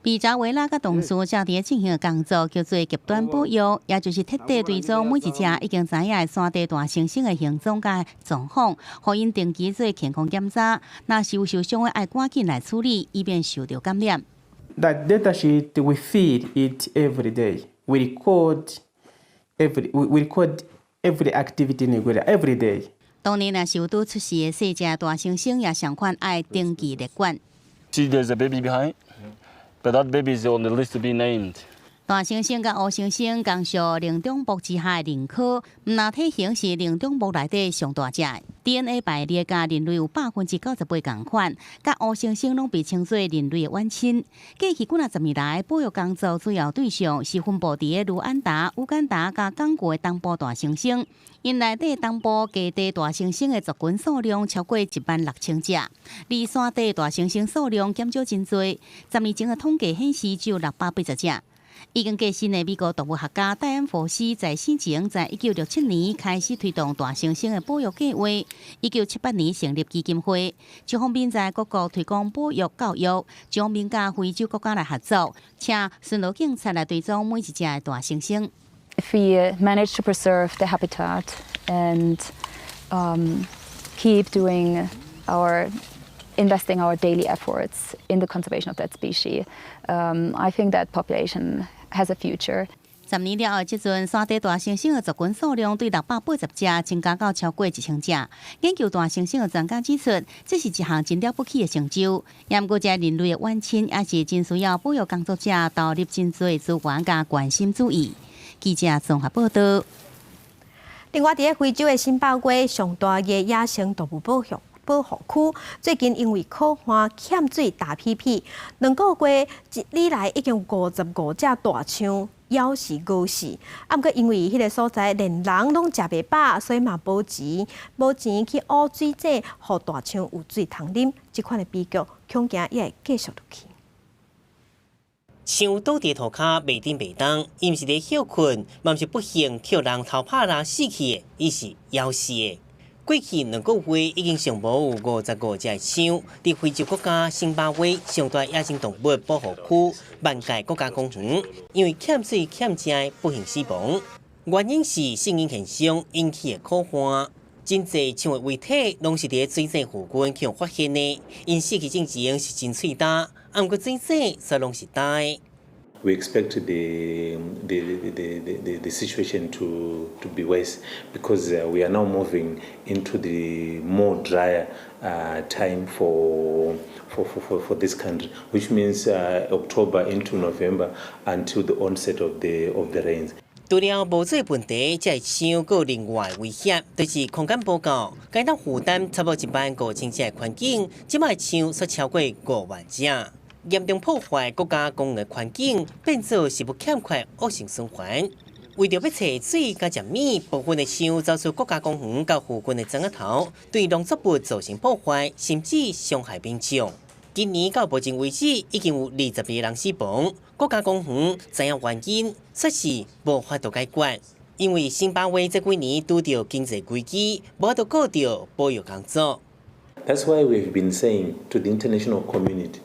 比扎維拉佮同事正佇進行的工作叫做極端保育，也就是徹底追蹤每一隻已經知影的山地大猩猩的行蹤佮狀況，予𪜶定期做健康檢查。若是有受傷的，愛趕緊來處理，以免受著感染。 That data sheet, we feed it every day. We record every activity in the gorilla every day. 當年若是有拄出世的細隻大猩猩，也相款愛登記列管。 See, there's a baby behind. But that baby is on the list to be named. 大猩猩佮烏猩猩仝屬靈長目之下的人科，毋但體型是靈長目內底上大隻，DNA 排列佮人類有98%仝款，佮烏猩猩攏被稱做人類的遠親。過去幾若十年來，保育工作主要對象是分布佇盧安達、烏干達佮剛果的東部大猩猩。𪜶內底東部低地大猩猩的族群數量超過1萬6千隻，而山地大猩猩數量減少真濟。10年前的統計顯示只有680隻。已經過身的美國動物學家戴安佛斯在生前，在1967年開始推動大猩猩的保育計劃。1978年成立基金會，一方面在各國推廣保育教育，一方面佮非洲國家來合作，請巡邏警察來追蹤每一隻的大猩猩。 If we manage to preserve the habitat and keep doing our investing our daily efforts in the conservation of that species, I think that population has a future. 10年了後，這陣山地大猩猩的族群數量對680隻增加到超過1000隻。研究大猩猩的專家指出，這是一項真了不起的成就。也毋過，這人類的遠親也是真需要保育工作者投入真濟資源佮關心注意。記者綜合報道。另外，佇咧非洲的辛巴威上大个野生動物保護區，最近因為苦旱欠水焦皮皮，2個月以來已經有55隻大象枵死餓死。啊，毋過因為彼个所在連人攏食袂飽，所以嘛無錢無錢去挖水井，予大象有水通啉。這款的悲劇恐驚也會繼續落去。象倒佇塗跤袂振袂動，伊毋是佇歇睏，嘛毋是不幸予人偷拍獵死去的，伊是枵死的。過去2個月已經上無有55隻象，佇非洲國家辛巴威上大野生動物保護區萬界國家公園，因為欠水欠食不幸死亡。原因是聖嬰現象引起的苦旱，真濟象的遺體攏是佇水井附近予發現的，𪜶死去進前是真喙焦，啊，毋過水井煞攏是焦的。 We expect the situation to be worse because we are now moving into the more drier time for this country, which means October into November until the onset of the rains. 除了無水問題，這个象閣有另外威脅，就是空間無夠，該當負擔差不多1萬5千隻的環境，這擺象煞超過5萬隻。嚴重破壞國家公園的環境，變做食物欠缺惡性循環。為著欲揣水佮食物，部分的象走出國家公園到附近的莊仔頭，對農作物造成破壞，甚至傷害民眾。今年到目前為止，已經有22個人死亡。國家公園知影原因，煞是無法度解決，因為辛巴威這幾年拄著經濟危機，無法度顧著保育工作。 That's why we've been saying to the international community,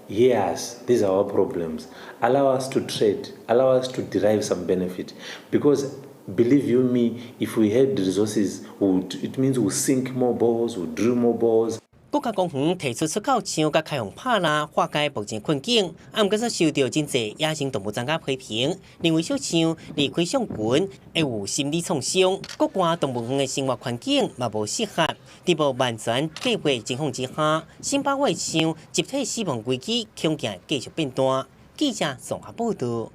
yes, these are our problems. Allow us to trade, allow us to derive some benefit. Because believe you me, if we had the resources, it means we'll sink more boreholes, we'll drill more boreholes. 國家公園提出出口象佮開放拍獵化解目前困境，啊，毋過煞受著真濟野生動物專家批評，認為小象離開象群會有心理創傷，國外動物園的生活環境嘛無適合。佇無萬全計劃情況之下，辛巴威象集體死亡危機恐驚繼續變大。記者綜合報道。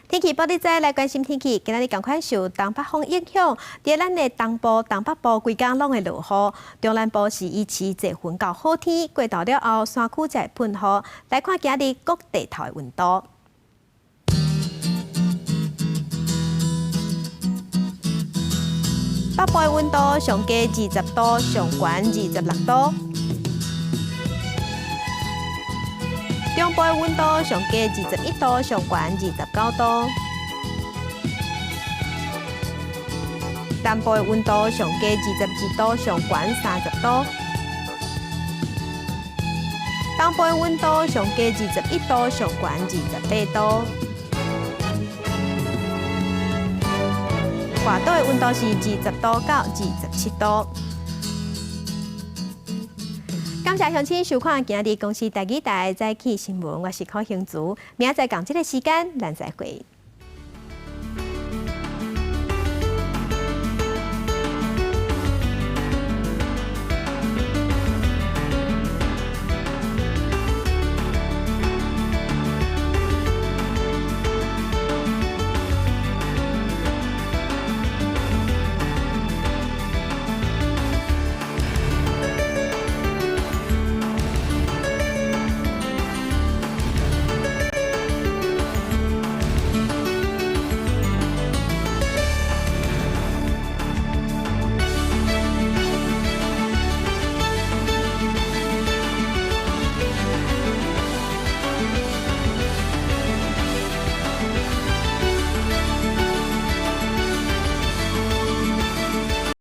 天氣報你知來關心天氣，今仔日仝款受東北風影響，佇咱的東部、東北部規工攏會落雨。中南部是維持濟雲到好天，過晝了後山區才會噴雨。來看今日各地頭的溫度。北部的溫度上低20度，上懸26度。中部的溫度上低21度，上懸29度。南部的溫度上低22度，上懸30度。東部的溫度上低21度，上懸28度。外島的溫度是20度到27度。感謝鄉親收看今日公視台語台早起新聞，我是柯興竹，明仔載仝這个時間，咱再會。